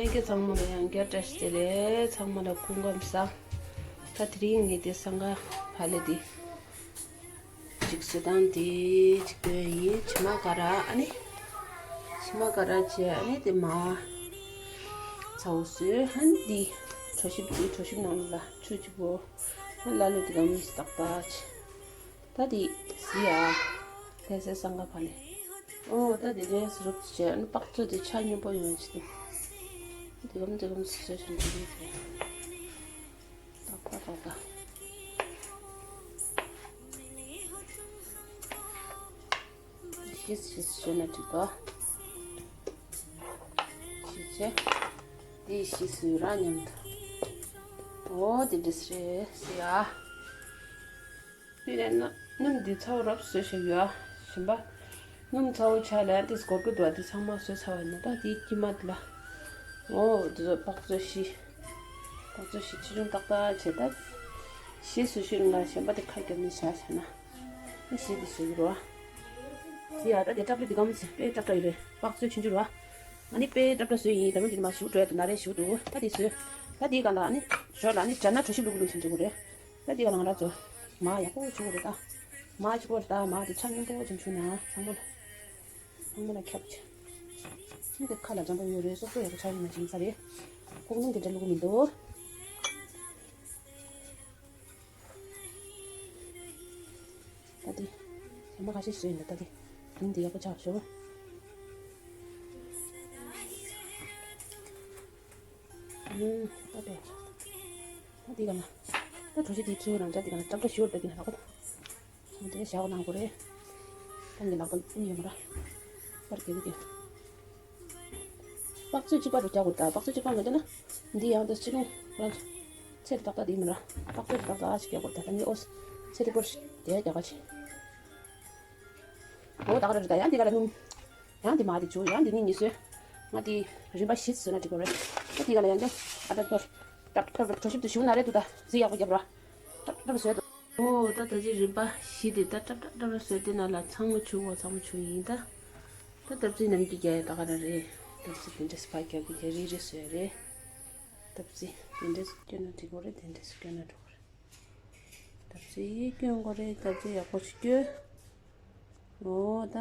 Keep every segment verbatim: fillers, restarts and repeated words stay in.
ལྷན་རྒྱས་ཚང་མ་ལ་ཡང་བསྐྱར་བཀྲ་ཤིས་བདེ་ལེགས། ཚང་མ་ལ་སྐུ་ཁམས་བཟང་། ད་དེ་རིང་ངས་དེ་སང་ག་བ་ལེ་དེ་ཅིག་བཟོ་སྟངས་དེ་ཅིག་སྟོན་ཡིན། ཕྱེ་མ་ཀ་ར་ཨ་ནི། ཕྱེ་མ་ཀ་ར་བྱས་ཨ་ནི་དེ་མ་ཚ་བོ་བཟོས། ཨ་ནི་དེ་གྲོ་ཞིབ་དེ་གྲོ་ཞིབ་ནང་ལ་ཆུ་གཅིག་པོ་ཨ་ལ་ལུ་དེ་གམ་སྟག་པ་བྱས། ད་དེ་ཟི་ཡ། དེ་ཟེར་སང་ག་བ་ལེ། ཨོ་ད་དེ་འདྲའི་སི་རུབ་བྱས་ཨ་ནི་པག་ཚོས་དེ་ཆ་སྙོམས་པོ་ཡོང་ཅི་དེ། དེ་གམ་དེ་གམ་སི་སི་ཞིག་འདི་རེད་དེ། ཏག་ཏག་ཏག་ཏག་ཤིས་ཤིས་བྱས་ན་འགྲིག་ག་ཤིས་བྱས། དེ་ཤིས་སུ་ར་མཉམ་དུ། ཨོ་དེ་འདྲ་སི་རེད་ཟི་ཡ། དེ་ནས་ན་སྣུམ་འདི་ཚ་བོ་རབ་བཟོས་བཞག་ཡོད་ཨ། ཞིམ་པ། སྣུམ་ཚ་བོ་ཆ་ལ་དེ་སྒོར་གི་འདུག་ཨ། དེ་ཚང་མ་བཟོས་ཚར་བ་ན་ད་དེ་དཀྱིལ་མ་དེ་ལ། ཨོ་དེ་ཚོ་པག་ཚོས་ཤི། པག་ཚོས་ཤི་ཆེ་ཆུང་ཏག་ཏག་བྱས་ད། ཤི་བཟོ་ཤི་རུང་ལ་ཞིམ་པ་དེ་ཁ་རྒྱབ་ནས་བཞག་བྱས་ན། དེ་ཤི་དེ་བཟོ་གི་རོ་ཨ། དེ་ཡ་ད་དེ་ཏྲབ་ཏྲ་དེ་གམ་ཟེར་དཔེ་ཏྲབ་ཏྲ་ཡོད་རེད། པག་ཚོས་ཆུང་ཆུང་རོ་ཨ། ཨ་ནི་དཔེ་ཏྲབ་ཏྲ་བཟོས་ཡིན། ད་རུང་དེ་ནི་མ་ཞུ་འགྲོ་ཡ་དེ་ན་རེ་ཞུ་འདུག་ད་དེ་བཟོས། ད་དེའི་སྒང་ལ་ཨ་ནི་ཞོར་ལ་ཨ་ནི་སྦྱར་ན་གྲོ་ཞིབ་བླུག་བླུག་བྱེད་འཇུག་གི་རེད། ད་འདི་ག་ལང་ར་ཚོ། མ་ཡག་པོ་བྱུང་རེད་ད། མ་ཆུ་པོ་རེད་ད། མ་དེ་ཆ་སྙོམས་པོ་ཅན་བྱུང་ན་ཚང་མ་ལ། ཚང་མ་ལ་ཁྱབ་ཆེ། ཨ་དེ་ཁ་ལ་འཇམ་པོ་ཡོད་རེད། སོབ་སོབ་ཡག་པོ་ཆ་ཡོད་ན་བྱིན་ས་རེད། ཁོག་ནང་དེ་འདྲ་བླུག་མི་འདུག་ད་དེ། ཚང་མ་ཁ་ཤས་ཤིག་ཡིན་ད་ད་དེ། དེང་དེ་ཡག་པོ་ཆགས་ཤོག་ཨུམ། ད་དེ། ད་དེ་ག་ན། ད་གྲོ་ཞིབ་དེ་ཚུར་རང་ཅག་དེ་ག་ན་ཀྲབ་ཀྲ་ཞོར་ད་དེ་ན་ལག་པ། ད་དེ་ཞག་ནང་གོ་རེད། ད་ངའི་ལག་པ་ཀུན་ཡོད་མ་ར། པར་གེ་བི་གེ། པག་ཚོས་གཅིག་པ་རུ་རྒྱག་དགོས་ད། པག་ཚོས་གཅིག་པ་མ་རྒྱག་ན། འདི་ཡང་ད་ཅི་རུང་རང་། ཚེ་ཏག་ཏག་དེ་མ་ར། པག་ཚོས་ཏག་ཏག་ཞིག་རྒྱག་དགོས་ད། ད་ངའི་ཨོ། ཚེ་དེ་པོར་ཞིག་དེ་རྒྱག་ག་ཆེ། འོ་ད་ག་རེ་རེད་ད། ཡང་འདི་ག་ལ་སྣུམ། ཡང་འདི་མ་དེ་བྱུག་ཡང་འདི་ནི་གཉིས་བཟོས། ང་དེ་རིམ་པ་བཞི་བཟོས་ན་འགྲིག་གོ་རེད། ད་འདི་ག་ལ་ཡང་འདི་ཨ་ད་ཐོར། ད་ཐོར་གྲོ་ཞིབ་ཏུ་བྱུག་ན་རེད་འདུག་ད་རྫི་ཡག་པོ་རྒྱབ་ར། ད་ད་བཟོས་འདུག་འོ་ད་ད་ཅི་རིམ་པ་བཞི་དེ་ད་ཏྲབ་ཏྲབ་ཏྲབ་བཟོས་དེ་ན་ལ་ཚང་མ་བྱུག་འོ་ཚང་མ་བྱུག་ཡིན་ད། ད་ད་རྫི་ནམ་གྱི་རྒྱ་ཡ་ད་ག་ར་རེད། ད་རྫི་དེ་འདྲ་སི་པ་རྒྱབ་གི་རྒྱ་རི་རི་བཟོས་རེད། ད་རྫི་དེ་འདྲ་སི་སྐྱོན་ན་འགྲིག་གོ་རེད། དེ་འདྲ་སི་སྐྱོན་ན་འགྲིག་གོ་རེད། ད་རྫི་སྐྱོན་གོ་རེད། ད་རྫི་ཡག་པོ་ཞིག་སྐྱོན། འོ་ད།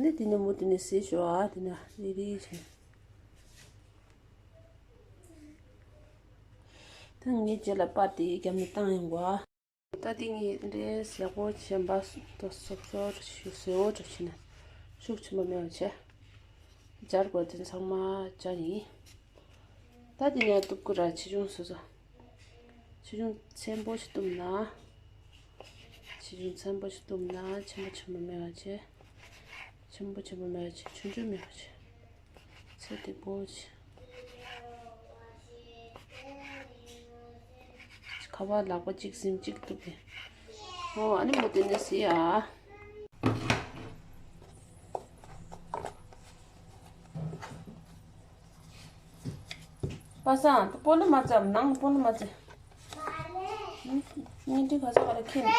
ནི་དེ་ནས་མུ་དེ་ནས་ཟེར་ཞོ་ཨ་དེ་ན་རི་རི་བྱས། ད་ངའི་རྗེས་ལ་པར་དེ་རྒྱབ་ནས་བཏང་ཡོང་གོ་ཨ། ད་དེ་ངའི་འདྲའི་ཟས་གོ་ཆེན་པ་ཏོ་སོབ་སོབ་ཞུ་ཟེའོ་གྲབས་བྱས་ན་ཤུགས་ཆེན་པོ་མེད་པ་བྱས། སྦྱར་དགོས་དེ་ཚང་མ་སྦྱར་ཡིན། ད་དེ་ནས་གཏུབ་ཀུ་ར་ཆེ་ཆུང་སོ་སོ། ཆེ་ཆུང་ཚན་པོ་ཞིག་གཏུབ་ན། ཆེ་ཆུང་ཚན་པོ་ཞིག་གཏུབ་ན་ཆེན་པོ་ཆེན་པོ་མེད་པ་བྱས། ཆེན་པོ་ཆེན་པོ་མེད་པ་བྱས། ཆུང་ཆུང་མེད་པ་བྱས། ཚད་དེ་པོ་བྱས། ཁ་བ་ལག་པ་གཅིག་ཟིན་གཅིག་གཏུབ་པས། ཨོ་ཨ་ནི་མོ་དེ་ནས་ཟི་ཡ། པ་སངས་དེ་སྤོ་ལོ་མ་བརྩམས། ནང་སྤོ་ལོ་མ་བརྩམས། ཉིན་དྲི་ག་ས་ག་ལ་ཁྱེར་ནས་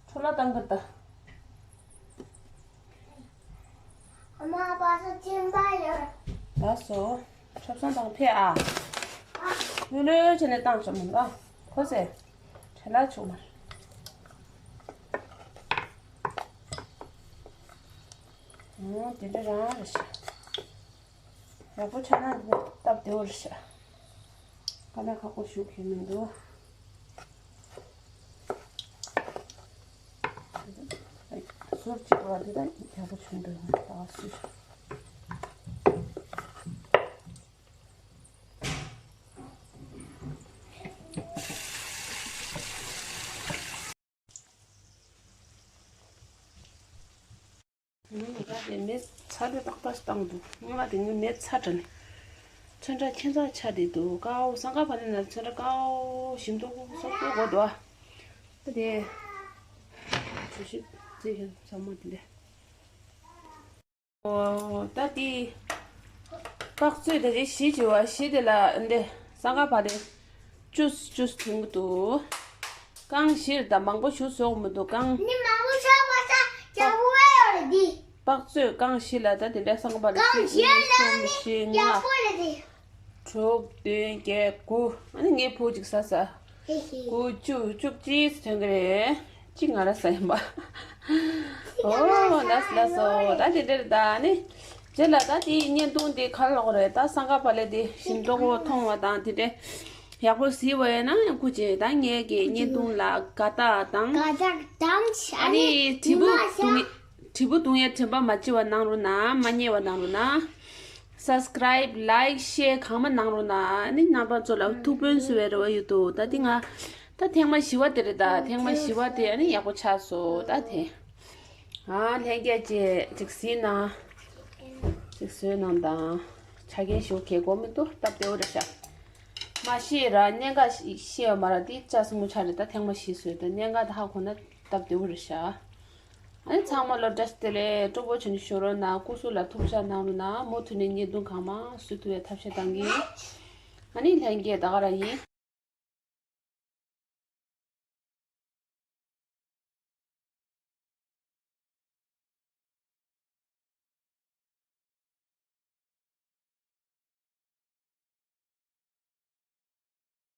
འཕྲོ་བརླག་བཏང་གི་ད། ཨ་མ་པ་སངས་སྦྱིན་པ་ཡོད། ལགས་སོ། ཆབ་གསང་དང་ཕེ་ཨ། ལྷོད་ལྷོད་བྱས་ནས་བཏང་ཤོག་མིན་པ། ཁོ་ཚེ། བྲེལ་ལ་ཆུག་མ། ཨོ་དེ་འདྲ་རང་རེད་ཤག་ཡག་པོ་ཆགས་ན་འདི་སྟབས་བདེ་བོ་རེད་ཤག་དཀའ་ལས་ཁག་པོ་ཞུ་གི་མི་འདུག་ཟུར་གཅིག་པ་འདི་ད་ཡག་པོ་བྱུང་འདུག་ད་སུས། ང་ལ་དེ་མེ་ཚ་དྲོད་ཏག་ཏག་བཏང་འདུག་སྔོན་མ་དེ་ངས་མེ་ཚ་དྲགས་ནས་ཚོན་ཁྲ་ཁྱད་མཚར་ཆགས་བསྡད་འདུག་ཀའོ་སང་ག་བ་ནས་ན་ཚོན་ཁྲ་ཀའོ་ཞིམ་མདོག་སོབ་སོབ་གོ་འདུག་ད་དེ་གྲོ་ཞིབ་རྫི་ཡིན་ཚང་མ་དེ་འདྲ། ཨོ། ད་དེ། པག་ཚོས་དེ་རེ་བཞི་བྱས་པ་བཞི་དེ་ལ་འདི་སང་ག་བ་དེ་ཅུས་ཅུས་འཐུང་གི་འདུག་རྐང་བཞིར་ད་མང་པོ་ཞུ་བཟོ་གི་མི་འདུག་རྐང་། ནི་མང་པོ་ཆགས་པ་ས་རྒྱ་བོ་ཨེ་ཡོད་རེད་འདི། དཔག་ཚོད་རྐང་བཞི་ལ་ད་དེ་འདྲ་སང་ག་པ་ལ་གཅིག་གཉིས་གསུམ་བཞི་ལྔ་དྲུག་བདུན་བརྒྱད་དགུ། ཨ་ནི་ངའི་བུ་གཅིག་ཟ་ཟ། དགུ་བཅུ་བཅུ་གཅིག་ཐོན་གི་རེད། གཅིག་ང་ར་ཟ་ཡིན་པ། ཨོ་ལགས་ལགས་སོ། ད་དེ་འདྲ་རེད། ད་ནི་རྗེས་ལ་ད་དེའི་བརྙན་ཐུང་དེ་ག་ལ་ལོག་རེད། ད་སང་ག་པ་ལ་དེ་ཞིམ་མདོག་མཐོང་བ་དང་དེ་འདྲ་ཡག་པོ་གཟིགས་པ་ཡིན་ན་ཡང་ཁུ་ཅེ་ད་ངས་ཀྱི་བརྙན་ཐུང་ལ་དགའ་རྟགས་དང་དགའ་རྟགས་དང་ཨ་ནི་དྲིལ་བུ་བརྡུང་ཡས། དྲིལ་བུ་བརྡུང་ཡས་དྲན་པ་མ་བརྗེད་པ་གནང་རོགས་གནང་། མ་བརྙེལ་བ་གནང་རོགས་གནང་། Subscribe, like, share གང་མ་གནང་རོགས་གནང་། ཨ་ནི་རྣམ་པ་ཚོ་ལ་ཐུགས་ཕན་གསོས་པའི་རེ་བ་ཡོད་དོ། ད་འདི་ང་ད་ཐེངས་མ་བཞི་བ་དེ་རེད། ད་ཐེངས་མ་བཞི་བ་དེ་ཨ་ནི་ཡག་པོ་ཆགས་སོང་། ད་དེ་ཨ་ལྷན་རྒྱས་ཀྱིས་ཅིག་གཟིགས་གནང་། ཅིག་བཟོས་གནང་དང་། ཆ་རྐྱེན་ཞུ་གལ་གོ་མི་འདུག་སྟབས་བདེ་བོ་རེད་ཤག་མ་ཤེས་ར་གནད་འགག་ཤེས་པ་མ་ར་དེ་ལྕགས་སྲིན་མོ་ཆ་རེད། ད་ཐེངས་མ་བཞི་བཟོས་ད་གནད་འགག་ད་ཧ་གོ་ན་སྟབས་བདེ་བོ་རེད་ཤག་ཨ་ནི་ཚང་མ་ལ་བཀྲ་ཤིས་བདེ་ལེགས། སྤྲོ་པོ་བྱས་ནས་བཞུགས་རོགས་གནང་། སྐུ་གཟུགས་ལ་ཐུགས་ཅག་གནང་རོགས་གནང་། མུ་མཐུད་ནས་བརྙན་ཐུང་གང་མང་བཟོ་ཐུབ་པའི་ཐབས་ཤེས་གཏང་གི་ཡིན། ཨ་ནི་ལྷན་རྒྱས་ད་ག་རང་ཡིན།